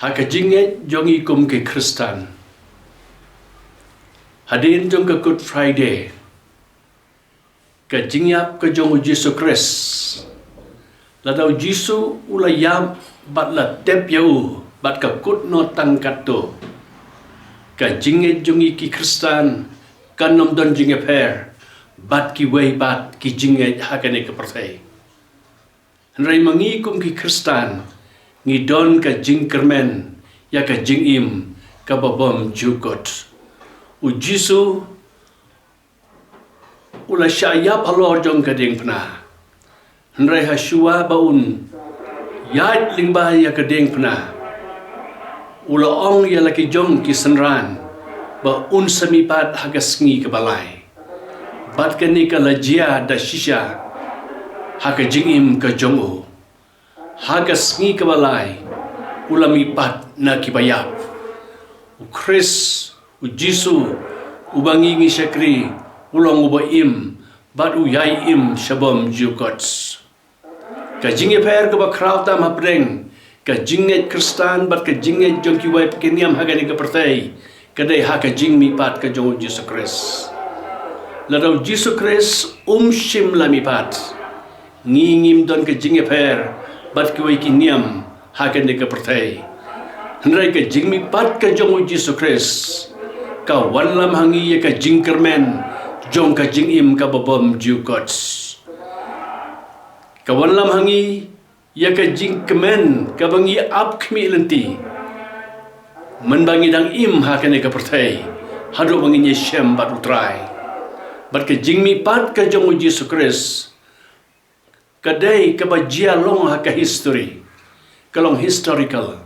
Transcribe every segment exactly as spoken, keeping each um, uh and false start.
Ha ka jingngeit jong ngi kum ki Khristan, hadien jong ka Good Friday, ka jingïap ka jong u Jisu Khrist, lada u Jisu u la ïap bad la tep ïa u bad ka kut noh tang katto, ka jingngeit jong ngi ki Khristan kan ym don jingïapher bad kiwei pat ki jingngeit ha kane ka pyrthei. Hynrei ma ngi kum ki Khristan, ngi don ka jingkyrmen ïa ka jingim kaba bym jukut. U Jisu u la shah ïap halor jong ka diengphna. Hynrei ha shuwa ba un ïaid lyngba ïa ka diengphna, u la ong ïa la ki jong ki synran ba un sa mihpat ha ka sngi kaba lai. Bad kane ka la jia da shisha ha ka jingim ka jong u. Ha ka sngi kaba lai, u la mihpat na kiba ïap. U Khrist, u Jisu, uba ngi ngi shakri, u long uba im bad u ïai im sha bym jukut. Ka jingïapher kaba khraw tam hapdeng ka jingngeit Khristan bad ka jingngeit jong kiwei pat ki niam ha kane ka pyrthei, ka dei ha ka jingmihpat ka jong u Jisu Khrist. Lada u Jisu Khrist um shym la mihpat, ngi ngim don ka jingïapher bad kiwei ki niam ha kane ka pyrthei. Hynrei ka jingmihpat ka jong u Jisu Khrist ka wanlam ha ngi ïa ka jingkyrmen jong ka jingim kaba bym jukut. Ka wanlam ha ngi ïa ka jingkmen kaba ngi ap khmih lynti mynba ngi dang im ha kane ka pyrthei, haduh ba ngin ïashem bad u Trai. Bad ka jingmihpat ka jong u Jisu Khrist ka dei kaba jia long ha ka history, ka long historical.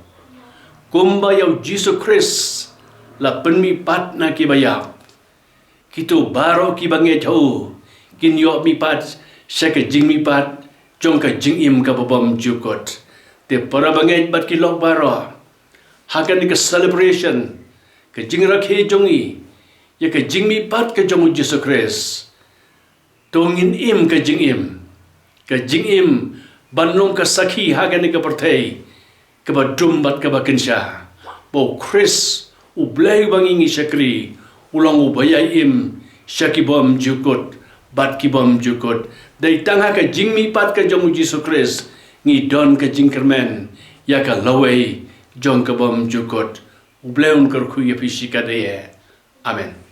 Kumba ïa u Jisu Khrist la pynmihpat na kiba ïap, kito baroh kiba ngeit ha u kin ïoh mihpat sha ka jingmihpat jong ka jingim kaba bym jukut. Te para bangeit bad ki lok baroh, ha kane ka celebration, ka jingrakhe jong ngi ïa ka jingmihpat ka jong u Jisu Khrist, to ngin im ka jingim, ka jingim ban long ka sakhi ha kane ka pyrthei kaba dum bad kaba kynsha, ba u Khrist, u Blei uba ngi ngi shakri, u long uba ïai im sha ki bym jukut bad ki bym jukut. Dei tang ha ka jingmihpat ka jong u Jisu Khrist ngi don ka jingkyrmen ïa ka lawei jong ka bym jukut. U Blei un kyrkhu ïa phi shikatdei. Amen.